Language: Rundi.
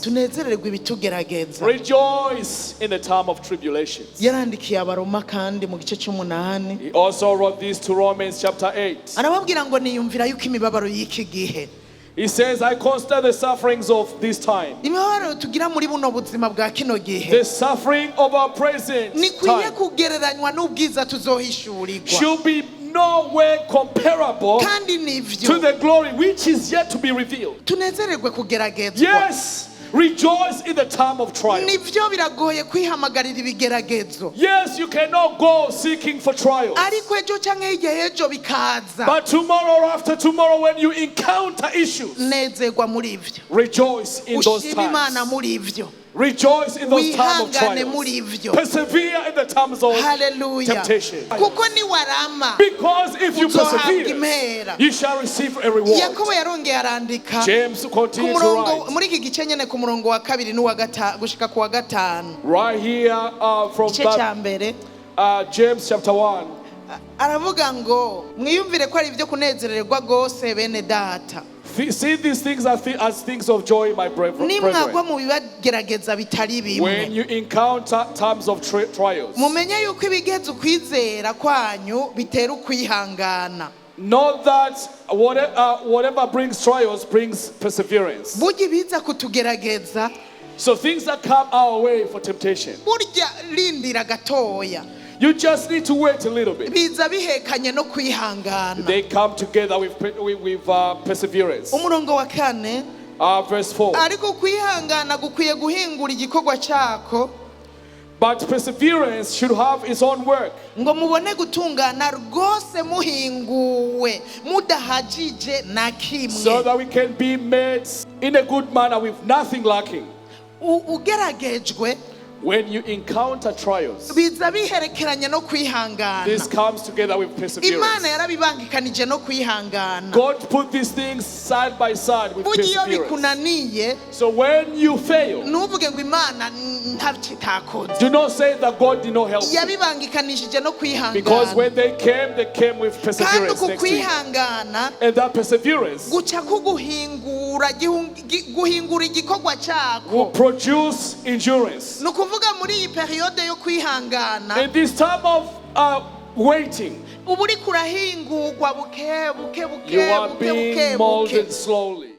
Tunezererwe ibitugerageza. Rejoice in the time of tribulations. Yarandikiye Abaroma kandi mu gice cy'umunani. He also wrote this to Romans chapter 8. Arababwira ngo niyumvira yuko imibabaro y'iki gihe, He says, "I consider the sufferings of this time, imibabaro tugira muri buno buzima bwa kino gihe, the suffering of our present ntikwiye time, kugereranywa n'ubwiza tuzohishurirwa. Should be nowhere comparable Kandi nivyo. To the glory which is yet to be revealed." Tunezererwe kugeragezwa. Yes, rejoice in the time of trial. Nivyo, biragoye kwihamagarira ibigeragezo. Yes, you cannot go seeking for trials. Ariko ejo cyangwa hirya y'ejo bikaza, But tomorrow or after tomorrow, when you encounter issues, nezerwa muri ivyo. Rejoice in those Ushima Imana times. Muri ivyo. Rejoice in those times of Wihangane muri trials. ivyo. Persevere in the times of Haleluya. Temptation. Kuko niwarama, Because if you uzohabwa persevere, impera. You shall receive a reward. Yakobo yarongeye arandika James ku continues to murongo write muri iki gice nyene, ku murongo wa kabiri n'uwa gata gushika ku wa gatanu. Right here from Igice cya that, mbere. James chapter 1. Aravuga ngo mwiyumvire ko ari ibyo kunezererwa rwose, bene data, See these things as things of joy, my nimwagwa brethren. Mu bibagerageza bitari bimwe. When you encounter times of trials, Mumenye yuko ibigeza ukwizera kwanyu bitera ukwihangana. Know that whatever brings trials brings perseverance. Burya ibiza kutugerageza, So things that come our way for temptation, burya rindira gatoya, you just need to wait a little bit. Biza bihekanye no kwihangana. They come together with perseverance. Umurongo wa kane. Verse 4. Ariko kwihangana gukwiye guhingura igikorwa cyako, But perseverance should have its own work, ngo mubone gutungana rwose, muhinguwe, mudahagije na kimwe. So that we can be made in a good manner with nothing lacking. Ugeragejwe, When you encounter trials, biza biherekeranye no kwihangana. This comes together with Imana perseverance. Yarabibangikanije no kwihangana. God put these things side by side with Burya iyo perseverance. bikunaniye, So when you fail, ntuvuge ngo Imana ntacyo itakoze. Do not say that God did not help you. Yabibangikanishije no Because kwihangana. when they came with Kandi perseverance uku next to you. kwihangana And that perseverance guca kuguhingura guhingura igikorwa cyako. Will produce endurance. Ni ukuvuga muri iyi période yo kwihangana, In this time of waiting, uba uriko urahingurwa buke buke buke you are buke buke being buke. Molded slowly.